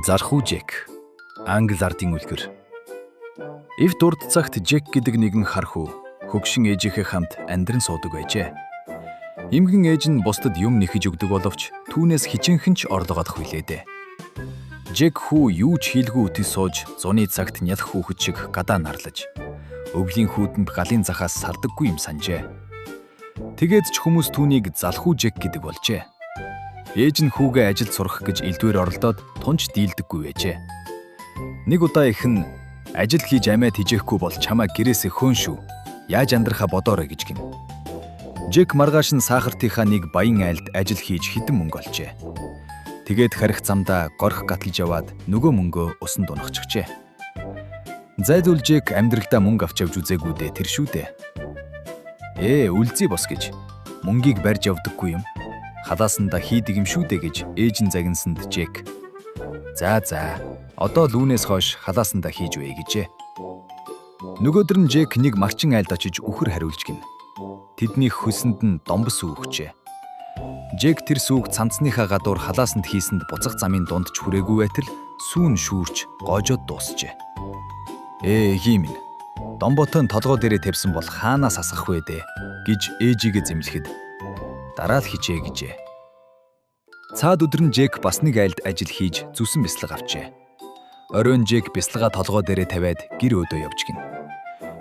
Залхуу Джек. Англи ардын үлгэр. Эвт урд цагт Джек гэдэг нэгэн хар хүү хөгшин ээжийнхээ хамт амьдран суудаг байжээ. Эмгэн ээж нь бусдад юм нэхэж өгдөг боловч түүнээс хичээнхэн ч орлого олох хүлээдэ. Джек хүү юу ч хийлгүй үтэн сууж зуны цагт нялх хүүхэд шиг гадаа нарлаж өвлийн хүүтэнд галын захаас сардаггүй юм санджээ. Тэгээд ч хүмүүс түүнийг залхуу Джек гэдэг болжээ. Ээж нь хүүгээ ажилд сурах гэж элдвээр оролдоод тунч дийлдэггүй байжээ. Нэг удаа эх нь ажил хийж амиа тижээхгүй бол чамаа гэрээсээ хөөн шүү. Яаж амьдрахаа бодоорой гэж гин. Джек маргааш нь сахартынхаа нэг баян айлд ажил хийж хэдэн мөнгө олжээ. Тэгээд харих замдаа горх гаталж яваад нөгөө мөнгөө усанд унахчихжээ. Зайдвал Джек амьдралдаа мөнгө авч явж үзээгүй дээ тэр шүү дээ. Үлзий бос гэж мөнгийг барьж явдаггүй юм. Халаасандаа хийдэг юм шүү дээ гэж ээж нь загнасанд Джек. За за. Одоо л үүнээс хойш халаасандаа хийж үе гэжээ. Нөгөөдөр нь Джек нэг марчин айлд очиж үхэр хариулж гин. Тэдний хөлсөнд нь домбос сүү өгчээ. Джек тэр сүүг цанцныхаа гадуур халаасанд хийсэнд буцах замын дунд ч хүрээгүй байтал сүү нь шүүрч гоожоод дуусжээ. Эхийн минь. Домботой нь толгой дээрээ тавьсан бол хаанаас асгах вэ дээ гэж ээжигээ зэмлэхэд дараа л хичээ гэжээ. Цаад өдөр нь Джек бас нэг айлд ажил хийж зүсэн бяцлаг авчээ. Оройн Джек бяцлагаа толгой дээрээ тавиад гэр өөдөө явж гин.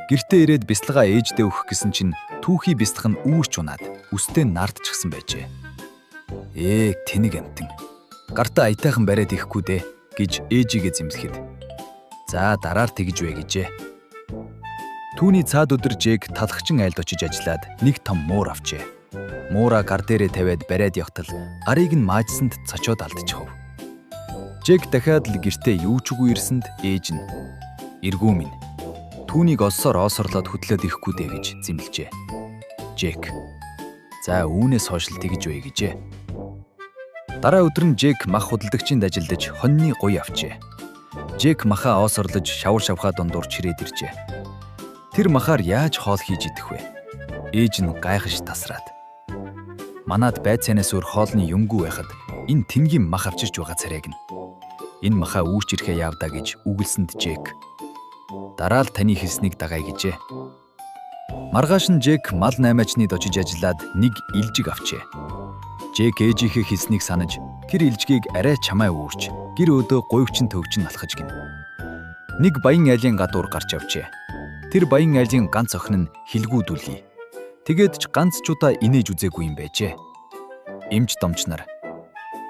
Гэртээ ирээд бяцлагаа ээждээ өгөх гэсэн чинь түүхий бяцлах нь үүрч унаад үстэй нардчихсан байжээ. Тэнэг амтан. Гартаа аятайхан бариад ихгүй дээ гэж ээжигээ зэмлэхэд. За дараар тэгж вэ гэжээ. Түүний цаад өдөр Джек талхчин айлд очиж ажиллаад нэг том муур авчээ. Муура гар дээрээ тавиад бариад явтал гарыг нь маажсанд цочоод алдчихв. Джек дахиад л гэртээ юу ч үгүй ирсэнд ээж нь "Эргүү минь. Түүнийг олсоор оосорлоод хөдлөөд ирэхгүй дээ" гэж зэмлэжээ. Джек "За үүнээс хойш л тэгж бай" гэжээ. Дараа өдөр нь Джек мах худалдагчинд ажиллаж хоньны гуй авчээ. Джек махаа оосорлож шавар шавхаа дундуур чирээд иржээ. Тэр махаар яаж хоол хийж идэх вэ? Ээж нь гайхаж тасраад. Манад байцаанаас өөр хоолны юмгүй байхад энэ тэнгийн мах авчирч байгаа царайг нь. Энэ махаа үүрч ирэхээ яавдаа гэж үгэлсэнд Джек. Дараа л таны хэлснийг дагая гэжээ. Маргааш нь Джек мал наймаачныг очиж ажиллаад нэг илжиг авчээ. Джек ээжийнхээ хэлснийг санаж тэр илжгийг арай чамай үүрч гэр өөдөө гуйвчин төвчин алхаж гин. Нэг баян айлын гадуур гарч явжээ. Тэр баян айлын ганц охин нь хилгүүдүүлье. Тэгээд ч ганц ч удаа инээж үзээгүй юм байжээ. Эмч домч нар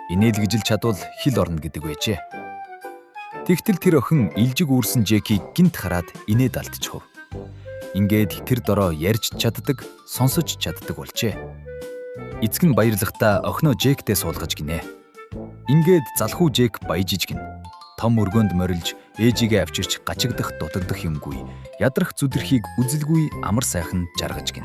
инээл гэж л чадвал хил орно гэдэг байжээ. Тэгтэл тэр охин илжиг үүрсэн Джекийг гинт хараад инээд алдчихв. Ингээд л тэр дороо ярьж чаддаг, сонсож чаддаг болжээ. Эцэг нь баярлахдаа охиноо Джектэй суулгаж гинэ. Ингээд залхуу Джек баяжиж гин. Том өргөөнд морилж ээжигээ авчирч гачигдах дутагдах юмгүй, ядрах зүдэрхийг үзэлгүй амар сайхан жаргаж гин.